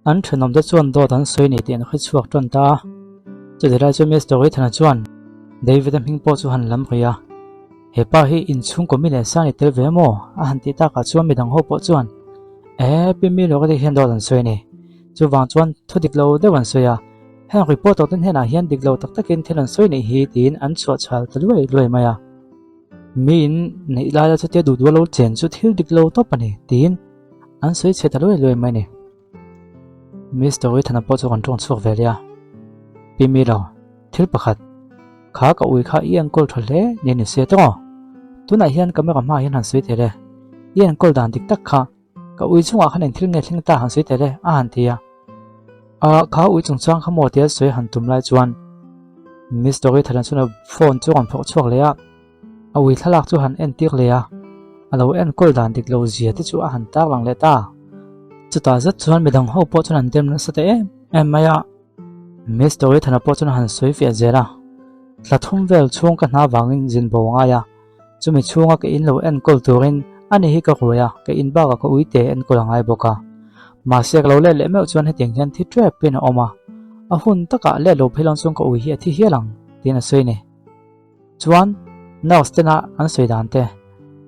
An thenawmte chuan dawt an sawi ni tih an hre chhuak tan ta a. Chutih lai chuan Mister Ethan-a chuan David-a hming pawh chu han lam rih a. He pa hi inchhungkaw mi leh sa ni tel ve maw? a han tih takah chuan midang ho pawh chuan E, Pi Milo ka tih hian dawt an sawi a ni. Chuvang chuan thu dik lo deuh an sawi a. Heng reporter te hnenah hian dik lo tak takin thil an sawi nih hi tiin an chhuah chhal ta luai luai mai a. Miin neih laia chutia duh duh a lo chen chu thil dik lo tawp a ni tiin an sawi chhe ta luai luai mai a ni. Mister Ethan-a pawh chu kan tawng chhuak ve leh a, Pi Milo, thil pakhat, kha ka ui kha i enkawl tha hle nia ni se tawng aw. Tunah hian camera hmaah hian han sawi thei le, i enkawl dan dik tak kha ka ui chungah khan engthil nge thleng ta han sawi thei le a han ti a. A, kha ui chungchang kha maw tia sawi han tum lai chuan Mister Ethan-a chuan a phone chu a rawn phawrh chhuak leh a. A ui thlalak chu han entir leh a, a lo enkawl dan dik lo zia te chu a han tarlang leh ta. Chutah zet chuan midang ho pawh chuan an dem nasa ta em em mai a. Mister Ethana pawh chuan a han sawi fiah zel a, Thla thum vel chhung ka hna vangin zin bo a ngai a, chumi chhunga ka in lo enkawl turin ani hi ka ruai a, ka in bakah ka uite enkawl a ngai bawk a. Mahse ka lo let leh meuh chuan hetiang hian thi tep in a awm a, a hun takah let lo phei lang chuan ka ui hi a thi hial ang tiin a sawi ni. Chuan nurse tena an sawi dan te,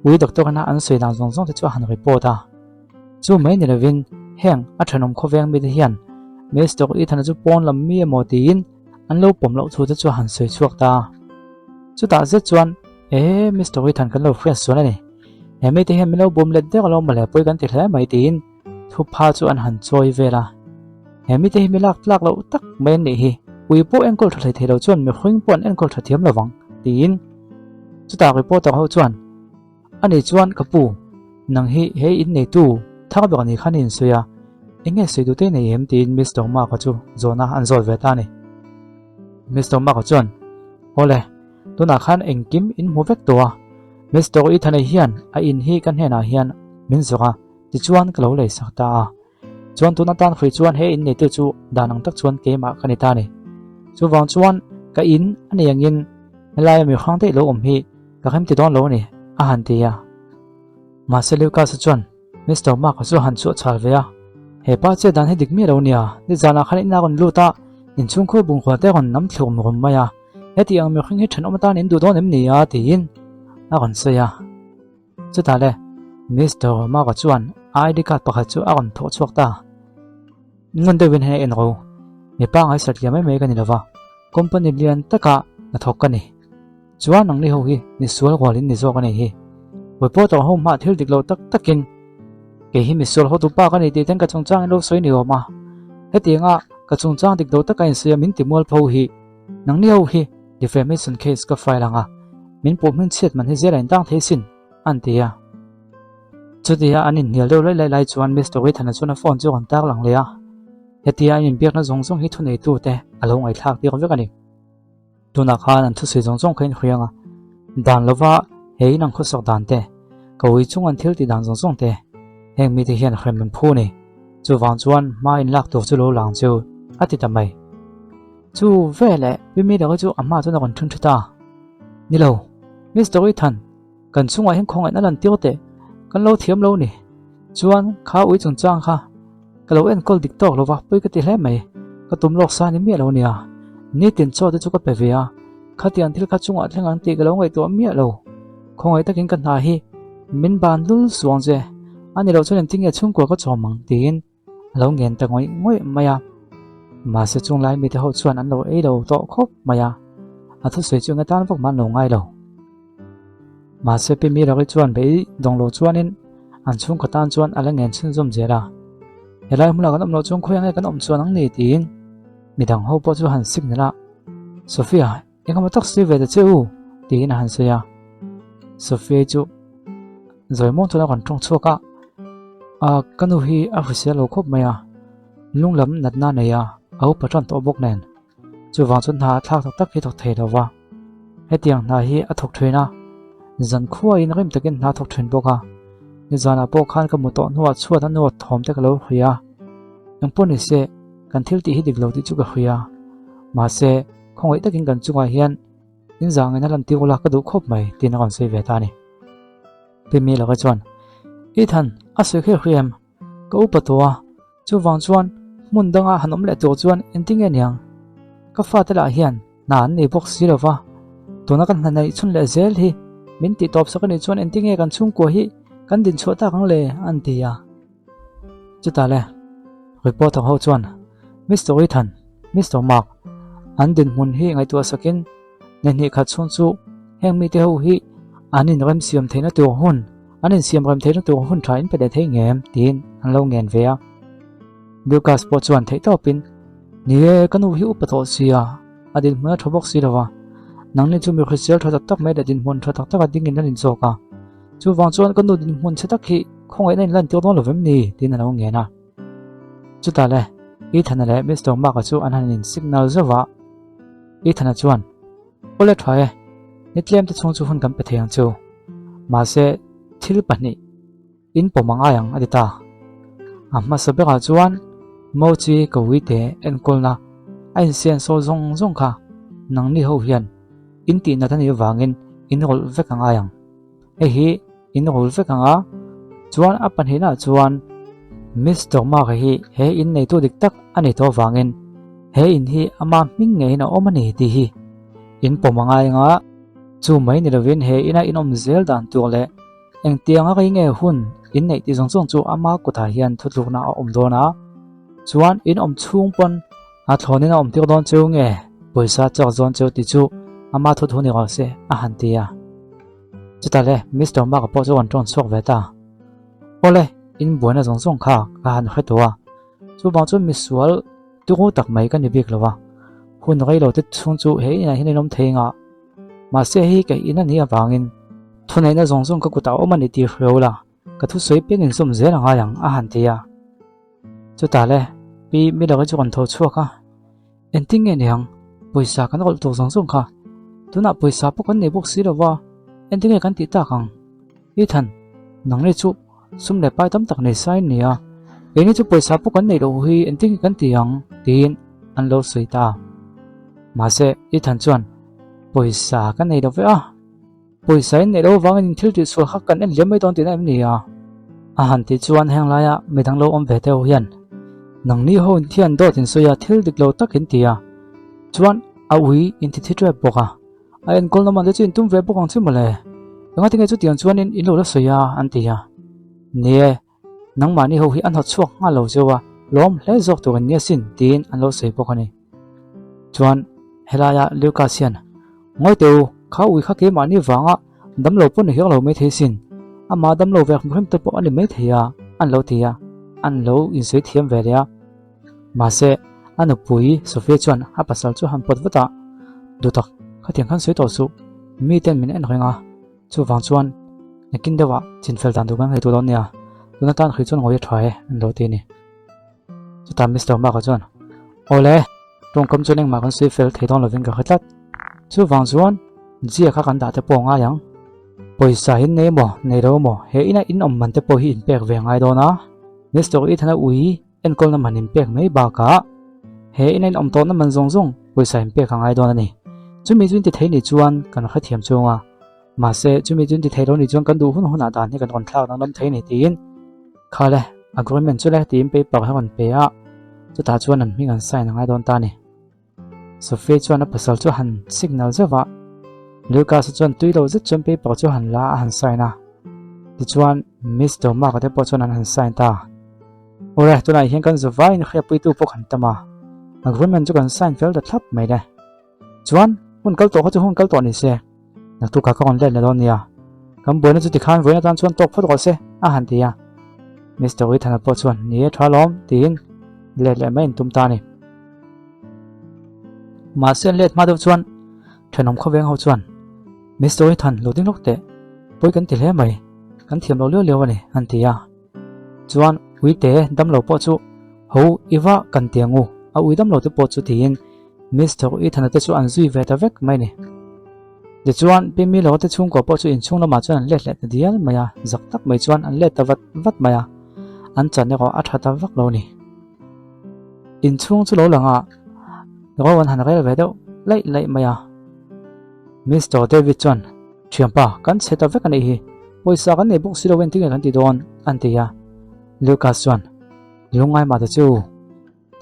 ui doctor ina an sawi dan zawng zawng te chu a han report a. Chu mai ni lovin heng a thenawm khawveng mite hian Mister Ethan-a chu pawn lam mi emaw tiin an lo pawm loh thu te chu a han sawi chhuak ta a. Chutah zet chuan E Mister Ethan kan lo hriat sual a ni. He mite hian min lo bum let deuh alo mawle pawi kan ti hle mai tiin Thupha chu an han chawi vel a, He mite hi mi lak tlak loh tak mai an nih hi, ui pawh enkawl tha hlei thei lo chuan mihring pawh an enkawl tha thiam lo vang, tiin chutah reporter ho chuan, Ani chuan ka pu, nang hi he in neitu thar ber ni khan i insawi a, eng nge sawi duh te nei em? tiin Mister Mark-a chu zawhna an zawt ve ta a ni. Mister Mark-a chuan, Awle, tunah khan engkim in hmu vek tawh a, Mister Ethan-a hian a in hi ka hnenah hian min zawrh a, Tichuan ka lo lei sak ta a. Chuan tun atan hrui chuan he in neitu chu dan ang tak chuan keimah ka ni ta a ni. Chuvang chuan ka in a nei angin helaia mi hrang daih lo awm hi ka rem ti dawn lo a ni, a han ti a. Mahse Lucas-a chuan Mister Mark-a chu a han chhuah chhal ve a, He pa chiah dan hi dik miah lo nia, nizanah khan inah rawn lut a, inchhungkhur bungrua te rawn nam thlum rum mai a, heti ang mihring hi thenawm atan in duh dawn em ni a? tiin a rawn sawi a. Chutah le, Mister Mark-a chuan a ID card pakhat chu a rawn thawh chhuak ta. Ngun deuhin hei a en ro. Mipa ngaihsat liam mai mai ka ni lova, company lian takah hnathawk ka ni. Chuan nangni ho hi misual rualin ni zawk a nih hi. Reporter ho hmah thil dik lo tak takin kei hi misual hotu pa ka ni tih ten ka chungchang in lo sawi ni awm a. Hetianga ka chungchang dik lo taka insawi a min ti mualpho hi nangni ho hi Defamation case ka file ang a, min puh hming chhiat man hi zel a intang thei sin, an ti a. Chutia an inhnial deuh laih laih lai chuan Mister Withana chuan a phone chu a rawn tar lang leh a, hetia an inbiakna zawng zawng hi thuneitute a lo ngaihthlak tir vek a ni. Tunah khan an thusawi zawng zawng kha inhriang a, dan lova he in an khawsak dan te, ka ui chung an thil tih dan zawng zawng te, heng mite hian hrem an phu a ni. Chuvang chuan hma inlak tur chu lo lang chu, a ti ta mai. Chu veleh Pi Miller-i chu a hma chuan a rawn ṭhing ṭhi ta. Ni lo, Mister Ethan, kan chungah hian khawngaihna lan tir teh, kan lo thiam lo ni. Chuan kha ui chungchang kha ka lo enkawl dik tawk lo va, pawi ka ti hle mai. Ka tum lawk sa ni miah lo nia. Nitin chaw te chu ka pe ve a, khatiang thil kha chungah thleng ang tih ka lo ngaihtuah miah lo. Khawngaih takin ka hna hi min ban lul suang che, a ni loh chuan engtin nge chhungkua ka chawm ang tiin a lo ngen ta ngawih ngawih mai a. Mahse chung lai mite ho chuan an lo ei lo tawh khawp mai a, a thusawi chu eng atan vak mah an lo ngai lo. Mahse Pi Miraki chuan bei dawng lo chuanin an chhungkaw tan chuan a la ngen chhunzawm zel a, helai hmunah kan awm loh chuan khawi ang nge kan awm chuan ang ni tiin midang ho pawh chu a han signal a, Sophia, Engemaw tak sawi ve ta che u? tiin a han sawi a. Sophia chu zawi muang chuan a rawn tawng chhuak a, A, ka nu hi a hrisel lo khawp mai a, lung lam natna a nei a, a upa tan tawh bawk nen. Chuvang chuan hna a thlak tak tak hi thawk thei lo va. Hetiang hna hi a thawk thin a, zan khuaiin rim takin hna a thawk thin bawk a. Nizanah pawh khan ka mu tawh hnuah chhuat a nuat thawm te ka lo hria a, engpawh ni se kan thil tih hi dik lo tih chu ka hria. Mahse, Khawngaih takin kan chungah hian in zang in a lan tir ula ka duh khawp mai tiin a rawn sawi ve ta a ni. Pi Mi laka chuan, Ethan, a sawi kher hri em? Ka upa tawh a, chuvang chuan Hmun danga han awm leh tur chuan engtin nge niang? Ka fate lah hian hna an nei bawk si lo va, tuna kan hna neih chhun leh zel hi min tih tawp sak a nih chuan engtin nge kan chhungkua hi kan din chhuah tak ang le? an ti a. Chutah le reporter ho chuan Mister Ethan, Mister Mark an dinhmun hi ngaihtuah sakin ni hnih khat chhung chu heng mite ho hi an inremsiam theihna tur hun, an insiamrem theihna tur hun tha in pe leh thei ngem tiin an lo ngen ve a. Lucas pawh chuan theih tawpin, Ni e, ka nu hi upa tawh sia, a dinhmun a tha bawk si lo va, nangni chu mi hrisel tha tak tak mai leh dinhmun tha tak taka dingin an inzawk a, chuvang chuan ka nu dinhmun chhe tak hi khawngaihna in lan tir dawn lo vem ni? tiin a lo ngen a. Chutah le, Ethan-a leh Mister Mark-a chu an han in signal zauh a, Ethan-a chuan, Awle tha e, ni tlem te chhung chu hun kan pe thei ang chu. Mahse, thil pahnih in pawm a ngai ang a ti ta. A hmasa berah chuan Mochi ka uite enkawlna a insian sawl zawng zawng kha nangni ho hian in tihnat a nih avangin in rawlh vek a ngai ang. Hei hi in rawlh vek ang a, chuan a pahnihnah chuan Mister Mark hi he in neitu dik tak a ni tawh avangin he in hi ama hming ngeiin a awm a ni tih hi in pawm a ngai ang a, chu mai ni lovin he ina in awm zel dan tur leh Engtiang a rei nge hun in neih tih zawng zawng chu ama kutah hian thutlukna a awm dawn a, chuan in awm chhung pawn a thlawnin a awm tir dawn cheu nge pawisa chak zawn cheu tih chu ama thu thu ni rawh se a han ti a. Chutah le Mister Mark-a pawh chu a rawn ṭawn chhuak ve ta. Awle, in buaina zawng zawng kha ka han hre tawh a, chuvang chuan misual turu tak mai ka ni bik lo a, hun rei lo te chhung chu he inah hian in awm thei ngah. Mahse hei ka in a nih avangin thuneihna zawng zawng ka kutah a awm a ni tih hriau la, ka thusawi piang inzawm zel a ngai ang a han ti a. Chutah le Pi Miller-i chu rawn tho chhuak a, Engtin nge ni ang, pawisa kan rawlh tur zawng zawng kha, tunah pawisa pawh kan nei bawk si lo va, engtin nge kan tih tak ang? Ethan, nangni chu sum leh pai tam tak nei sa in ni a, keini chu pawisa pawh kan neih loh hi engtin nge kan ti ang? tiin an lo sawi ta a. Mahse, Ethan chuan, Pawisa ka nei lo ve a, pawisa in neih loh avangin in thil tihsual kha kan en liam mai dawn tihna em ni a? A han tih chuan heng laia midang lo awm ve deuh hian, Nangni ho in thian dawt in sawi a, thil dik lo tak in ti a, chuan a ui in ti thi tep bawk a. A enkawl na man te chu in tum ve bawk ang che mawle. Enga tinge chutiang chuanin in lo la sawi a an ti a. Ni e, nangmahni ho hi an hawt chhuak nghal lo zeuh a, lawm hle zawk tur an ni asin tiin an lo sawi bawk a ni. Chuan helaia Lucas hian, Ngawi teh u, kha ui kha keimahni vanga damlo pawh ni hiang lo maithei sin, amah damlo ve hrim hrim te pawh a ni maithei a an lo ti a, an lo insawi thiam ve leh a. Mahse, a nupui Sophia chuan a pasal chu a han pawt vat a, Duhtak, khatiang khan sawi tawh suh, miten min en reng a, chuvang chuan nakin deuhah chinfel dan tur kan ngei tur dawn nia, tuna tan hrih chuan ngawi a tha e, an lo ti a ni. Chutah Mister Mark-a chuan, Awle, tawngkam chuan engmah kan sawi fel thei dawn lovin ka hre tlat, chuvang chuan Jia kha kan dah te pawh a ngai ang, pawisa hi nei maw, nei lo maw, he ina in awm man te pawh hi inpek ve a ngai dawn a, Mister Ethan-a ui Enkawlna man inpek mai bakah he ina inawm tawhna man zawng zawng pawisa inpek a ngai dawn a ni. Chumi chu inti thei nih chuan kan hrethiam chung a, mahse chumi chu inti thei lo nih chuan kan duh hun hunah dan hi kan rawn thlak danglam thei a ni tiin kha le agreement chu le tiin paper hi a rawn pe a, chutah chuan an hming an sign a ngai dawn ta a ni. Sophia chuan a pasal chu a han signal zeuh a, Lucas-a chuan tui lo zet chuan paper chu a han la a, a han sign a. Tichuan Mister Mark-a te pawh chuan an han sign ta. Awle, tunah hian kan zavaiin hriatpuitu pawh kan tam a, agreement chu kan sign fel ta thlap mai le. Chuan hun kal tawh kha chu hun kal tawh ni se, naktukah ka rawn let leh dawn nia. Kan buaina chu tikhan vawiin atan chuan tawk phawt rawh se, a han ti a. Mister Ethan-a pawh chuan, Ni e, tha lawm, tiin let leh mai an tum ta a ni. Mahse an let hma deuh chuan thenawm khawveng ho chuan, Mister Ethan, lo ding lawk teh, pawi kan ti hle mai, kan thiam lo liau liau a ni, an ti a. Chuan uite damlo pawh chu ho i va kan ti ang u, a ui damlo te pawh chu tiin Mister Ethana te chu an zui ve ta vek mai ni. Tichuan Pi Milo te chhungkua pawh chu inchhung lamah chuan an let leh ta dial mai a, zak tak mai chuan an let ta vat vat mai a, an chan erawh a tha ta vak lo ni. Inchhung chu lo lang a, ro an han rel ve deuh laih laih mai a. Mister David chuan Thianpa, kan chhe ta vek a nih hi, pawisa kan nei bawk si lo engtin nge kan ti dawn? an ti a. Lucas chuan, Lungngai mah ta chu,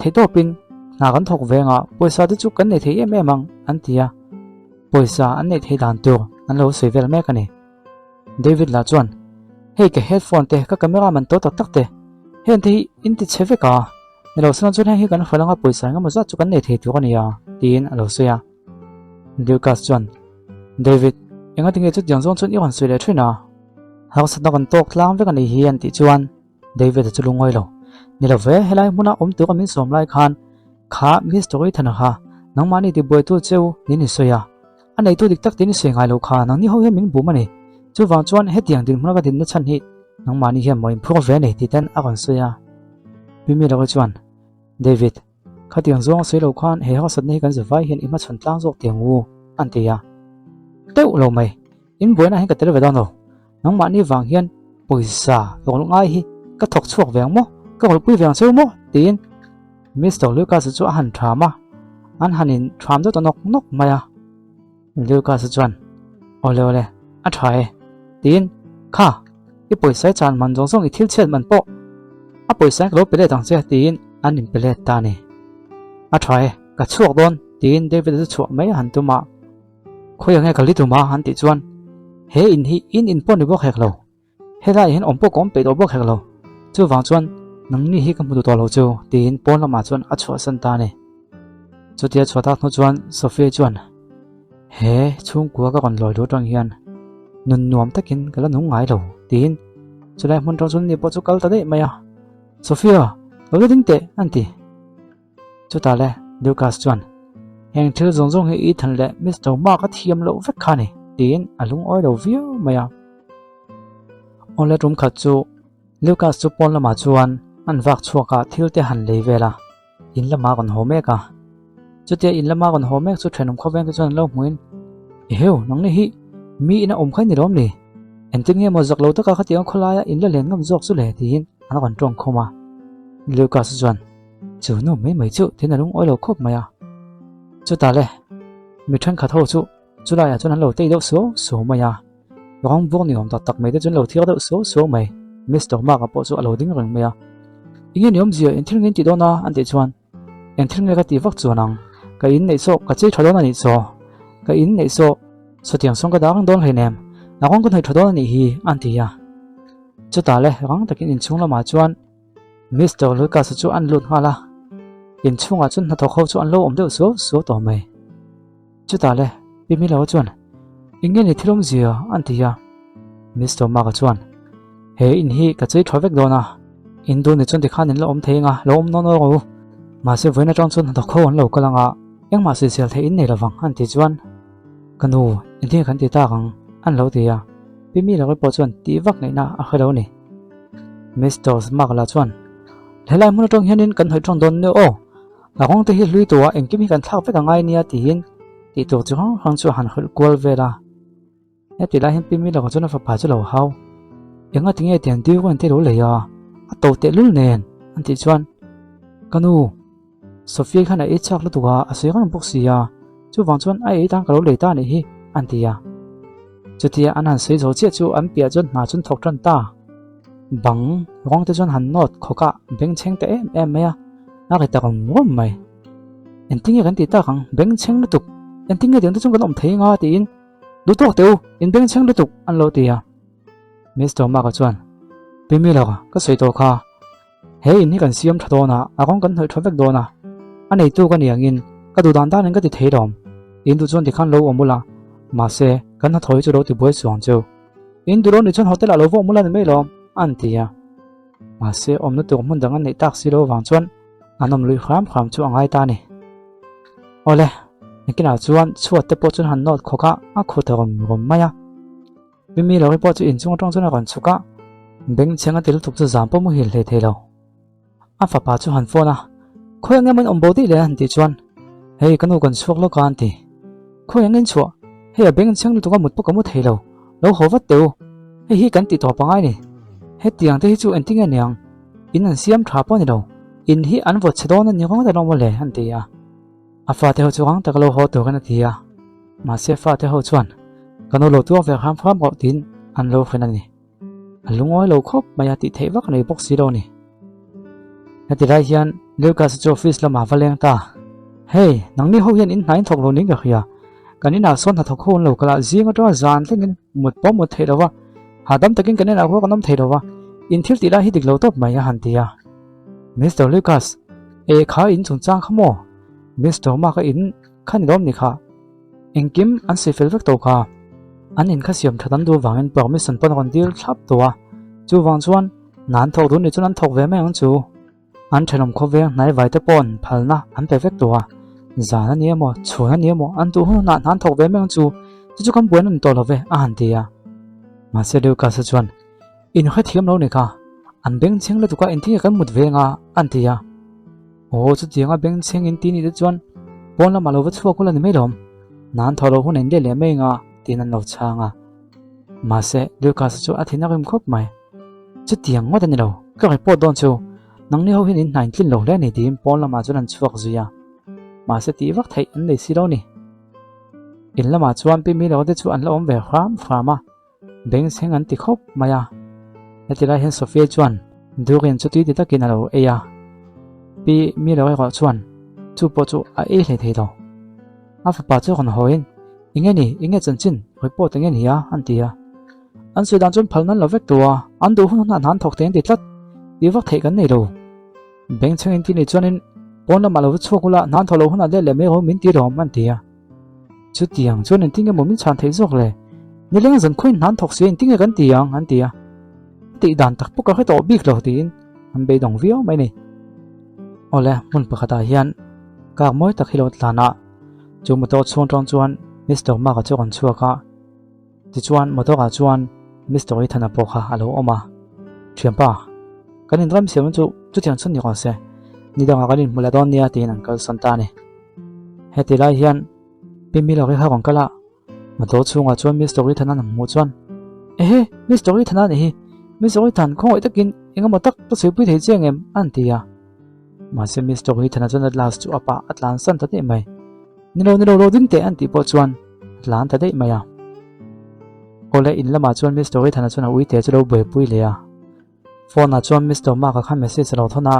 Theihtawpin hna kan thawk ve anga pawisa te chu kan nei thei em em ang an ti a, pawisa an neih theih dan tur an lo sawi vel mek a ni. David lah chuan, Hei ka headphone te, ka camera man to tak tak te, heng te hi in ti chhe vek a, ni lo sela chuan heng hi kan hrual anga pawisa engemaw zat chu kan nei thei tur a nia, tiin a lo sawi a. Lucas chuan, David, engatinge chutiang zawng chuan i rawn sawi leh thin a? Harsatna kan tawk tlang vek a nih hi an tih chuan David-a chu lungawi lo. Ni lo ve, helai hmuna awm tura min sawm lai khan kha Mister Ethan-a kha nangmahni tibuaitu cheu niin i sawi a. A neitu dik tak tiin i sawi ngai lo kha, nangni ho hian min bum a ni. Chuvang chuan hetiang dinhmuna ka dinna chhan hi nangmahni hian maw inphur ve a ni tih ten a rawn sawi a. Pi Miller-i chuan, David, Khatiang zawng a sawi lo khan he harsatna hi kan zavai hian i hmachhawn tlang zawk teh ang u, an ti a. Teuh lo mai, in buaina hian ka tel ve dawn lo. Nangmahni vang hian pawisa rawlh ngai hi ka thawk chhuak ve ang maw? Ka rawlhpui ve ang cheu maw? tiin Mister Lucas-a chu a han ṭham a, an han in ṭham deuh ta nawk nawk mai a. Lucas-a chuan, Awle awle, a ṭha e, tiin, Kha, i pawisa i chan man zawng zawng i thil chhiat man pawh a pawisa in ka lo pe let ang che, tiin an inpe let ta a ni. A ṭha e, ka chhuak dawn, tiin David-a chu chhuah mai a han tum a. Khawi ang nge ka li tum a? an tih chuan, He in hi in in pawh ni bawk hek lo. Helaiah hian awm pawh ka awm peih tawh bawk hek lo. Chuvang chuan nangni hi ka hmu duh tawh lo chu, tiin pawn lamah chuan a chhuahsan ta a ni. Chutia chhuah tak hnu chuan Sophia chuan, He chhungkua ka rawn lawi luh atang hian nun nuam takin ka la nung ngai lo, tiin chulai hmun atang chuan ni pawh chu kal ta daih mai a. Sophia, lo la ding teh, an ti. Chutah le Lucas chuan, Heng thil zawng zawng hi Ethan leh Mister Mark a thiam loh vek kha a ni, tiin a lungawi lo viau mai a. Awle tum khat chu Lucas chu pawn lamah chuan an vak chhuak a, thil te han lei vel a, in lamah a rawn haw mek a. Chutia in lama a rawn haw mek chu thenawm khawveng te chuan an lo hmuin, Eheu, nangni hi mi ina awm kha i ni lawm ni? Engtin nge maw zak lo taka khatiang khawlaia in la len ngam zawk chu le? tiin an rawn tawng khawm a. Lucas chuan, Chu nu mai mai chu tin a lungawi lo khawp mai a. Chutah le, mi thenkhat ho chu chulaiah chuan an lo tei deuh suau suau mai a. Rawng buak ni awm tak tak mai te chu an lo thiar deuh suau suau mai. Mister Mark-a pawh chu a lo ding reng mai a. Enge ni awmzia, eng thil nge in tih dawn a? an tih chuan, Eng thil nge ka tih vak chuan ang, ka in neih saw ka chei tha dawn a nih chaw, ka in neih saw sawtiang sawn ka dah reng dawn hleinem, a rawng ka hnawih tha dawn a nih hi, an ti a. Chutah le, rang takin inchhung lamah chuan Mister Lucas-a chu an lut nghal a, inchhungah chuan hnathawk ho chu an lo awm deuh suau suau tawh mai. Chutah le, Pi Milo chuan, Eng nge ni thil awmzia? an ti a. Mister Mark-a chuan, He in hi ka chei tha vek dawn a, in dun ni chuan tikhan in la awm thei anga, lo awm nawn rawh u. Mahse vawiin atang chuan hnathawk ho an lo kal anga, engmah sawisel theih in nei lovang an ti chuan, Ka nu, engtin kan ti tak ang? an lo ti a. Pi Milo-i pawh chuan tih vak ngaihna a hre lo a ni. Mister Mark lah chuan, Helai hmun atang hianin kan hnawih tawng dawn nia aw, a rawng te hi hlui tawh a, engkim hi kan thlak vek a ngai nia tiin tih tur chi hrang hrang chu a han hrilh kual vel a. Heti lai hian Pi Miller chuan a fapa chu lo hau, Enga tinge tiang diu ka inti lo lei a, a to tehlul nen an tih chuan, Ka nu, Sophia khan a ei chak lutuk a, a sawi reng bawk si a, chuvang chuan a ei tan ka lo lei ta anih hi, an ti a. Chutia an han sawi zo chiah chu an piah chuan hna chuan thawk tan ta. Bang rawng te chuan han nawt khawk a, bengchheng ta em em mai a, a ri ta rawm rawm mai. Engtin nge kan tih tak ang, bengchheng lutuk, engtin nge tiang te chuan kan awm thei anga tiin, Duh tawk teh u, in bengchheng lutuk, an lo ti a. Mister Mark-a chuan, Pi Miller, ka sawi tawh kha, He in hi kan siam tha dawn a, a rawng kan hnawih tha vek dawn a, a neitu ka ni angin ka duh dan danin ka ti thei lawm. In duh chuan tikhan lo awm ula, mahse kan hnathawh hi chu lo ti buai suang cheu. In duh lo nih chuan hotel ah lo va awm ula ni mai lawm, a an ti a. Mahse awmna tur hmun dang an neih tak si lo avang chuan an awm luih hram hram chu a ngai ta a ni. Awle, nakinah chuan chhuat te pawh chuan han nawt khawk a, a khu ta rawm rawm mai a. Mimi lo hi pawh chu inchung atang chuan a rawn chhuk a, bengchheng a ti lutuk chu zam pawh muhil hlei thei lo. A fapa chu han phone a, Khawi ang emaw in awm bo daih le a han tih chuan, Hei ka nu kan chhuak lawk a an ti. Khawi ang in chhuah, hei a bengchheng lutuk a mut pawh ka mu thei lo, lo haw vat teh u, hei hi kan tih tawp angai ni. Hetiang te hi chu engtin nge niang, in an siam tha pawh a ni lo, in hi an vawt chhe dawn a ni ringawt alawm mawle an ti a. A fate ho chu rang taka lo haw turin a ti a, mahse fate ho chuan ka nu lo tuar ve hram hram rawh tiin an lo hrin a ni. A lungawi lo khawp mai a tih theih vak a nei bawk si lo a ni. Heti lai hian. Lucas chu office lamah va leng ta. Hey, nangni ho hian in hna in thawk lo niin ka hria. Kan inah sawn hnathawk ho an lo kal a, zing atanga zan thlengin mut pawh mut theih lo va, hahdam takin kan inah ruak an awm thei lo va, in thil tih lai hi dik lo tawp mai a han ti a. Mister Lucas, Eh kha in chungchang kha maw? Mister Mark a in kha ni lawm ni kha? Engkim an sawi fel vek tawh kha. An in kha siam that an duh vangin permission pawn a rawn dil thlap tawh a, chuvang chuan hna an thawk duh ni chuan an thawk ve mai ang chu. An thenawm khawveng hnai vai te paw'n phalna an pe vek tawh a, zan a ni emaw, chhun a ni emaw an duh hun hunah hna an thawk ve mai ang chu, chu chu kan buaina ni tawh lo ve a han ti a. Mahse Lucas-a chuan, In hrethiam lo ni kha, an bengchheng lutuk a engtin nge kan mut ve anga an ti a. Aw chutianga bengchheng in ti nih te chuan pawn lamah lo va chhuak ula ni mai lawm, hna an thawh loh hun a inleh leh mai anga tiin an lo chhang a. Mahse Lucas-a chu a thin a rim khawp mai. Chutiang ngawt a ni lo, ka report dawn chu nangni ho hian in hna in tlin lo hle a ni tiin pawn lamah chuan an chhuak zui a. Mahse tih vak theih an nei si lo ni. In lamah chuan Pi Milo te chu an la awm ve hram hram a. Bengchheng an ti khawp mai a. Heti lai hian Sophia chuan durian chu tui ti takin a lo ei a. Pi Milo erawh chuan chu pawh chu a ei hlei thei lo. A fapa chu rawn hawiin, Enge ni, enge chanchin, report enge ni a? an ti a. An sawi dan chuan phal nan lo vek tawh a, an duh hun hunah hna an thawk thei an ti tlat. Tih vak theih kan nei lo. Bengchheng in ti nih chuanin pawn lamah lo va chhuak ula, hna an thawh loh hunah let leh mai rawh min ti rawm an ti a. Chutiang chuan engtin nge maw min chhan theih zawk le? Nileng zan khawiin hna an thawk si a, engtin nge kan ti ang? an ti a. A tih dan tak pawh ka hre tawh bik lo tiin an beidawng viau mai a ni. Awle, hmun pakhatah hian kar mawi tak hi lo tlan a, chu motor chhung atang chuan Mister Mark-a chu a rawn chhuak a. Tichuan motor ah chuan Mister Ethan-a pawh kha a lo awm a, Thianpa, kan inram siam chu chutiang chhun ni rawh se, ni dangah kan inhmu leh dawn nia tiin an kalsan ta a ni. Heti lai hian Pi Miller-i kha rawn kal a, motor chhungah chuan Mister Ethan-a an hmuh chuan, Ehe, Mister Ethan-a nih hi, Mister Ethan khawngaih takin engemaw tak ka chhuipui thei chiang em? an ti a. Mahse Mister Ethan-a chuan Atlas chu a pah a tlansan ta daih mai. Ni lo, ni lo, lo ding teh an tih pawh chuan a tlan ta daih mai a. Awle in lamah chuan Mister Ethan-a chuan a uite chu lo buaipui leh a. Phone ah chuan Mister Mark-a khan message a lo thawn a,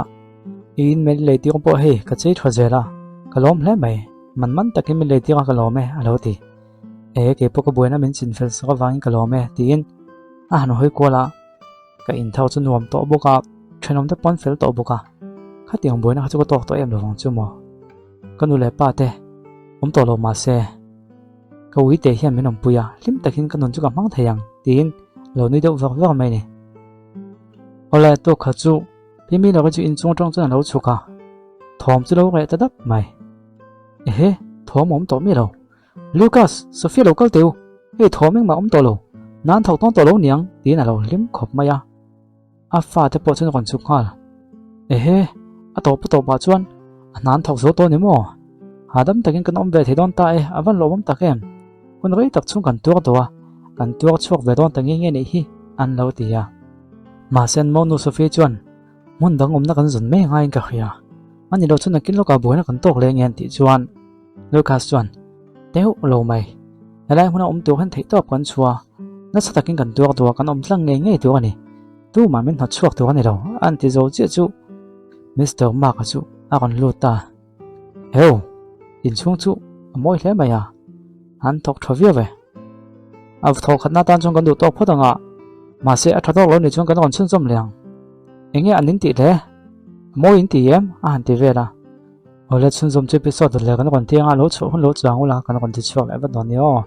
I in min lei tir pawh hei ka chei tha zel a, ka lawm hle mai, man man takin min lei tir a ka lawm e a lo ti. E, kei pawh ka buaina min chinfel sak avangin ka lawm e tiin a han hawi kual a. Ka inthau chu nuam tawh bawk a, thenawm te pawn fel tawh bawk a, khatiang buaina kha chu ka tawk tawh em lovang chu maw? Ka nu leh pa te awm tawh lo mahse ka ui te hian min awmpui a, hlim takin ka nun chu ka hmang thei ang tiin lo nui deuh vak vak mai a ni. Awle tawk kha chu Pi Milo chu inchung atang chuan a lo chhuk a, thawm chu lo reh ta dap mai. Ehe, thawm a awm tawh miah lo. Lucas, Sophia lo kal teu, hei thawm engmah awm tawh lo, nan thawk tawn tawh lo niang tiin a lo hlim khawp mai a. A fate pawh chuan a rawn chhuk nghal. Ehe, a tawp a tawpah chuan a hna an thawk zo tawh ni maw? Hahdam takin kan awm ve thei dawn ta e, a van lawmawm tak em? Hun rei tak chhung kan tuar tawh a, kan tuar chhuak ve dawn ta nge nge nih hi an lo ti a. Mahse an monu Sophia chuan hmun dang awmna kan zawn mai ngaiin ka hria, a ni lo chu nakin lawkah buaina kan tawk leh nge an tih chuan Lucas chuan, Deuh lo mai, helai hmuna awm tur hian theihtawp kan chhuah a, nasa takin kan tuar duh a, kan awm tlang ngei ngei tur a ni. Tumah min hnawt chhuak tur a ni lo, a an ti zo chiah chu Mister Mark-a chu a rawn lut ta. Heu, inchhung chu a mawi hle mai a, an thawk tha viau e. A thawh khatna atan chuan kan duh tawk phawt ang a, mahse a tha tawk lo nih chuan kan rawn chhunzawm leh ang. Enge an in tih hle? A mawi in ti em? a han ti vel a. Awle chhunzawm chu episode leh kan rawn ti anga lo chhuah hun lo chuang ula kan rawn ti chhuak leh vat dawn ni aw.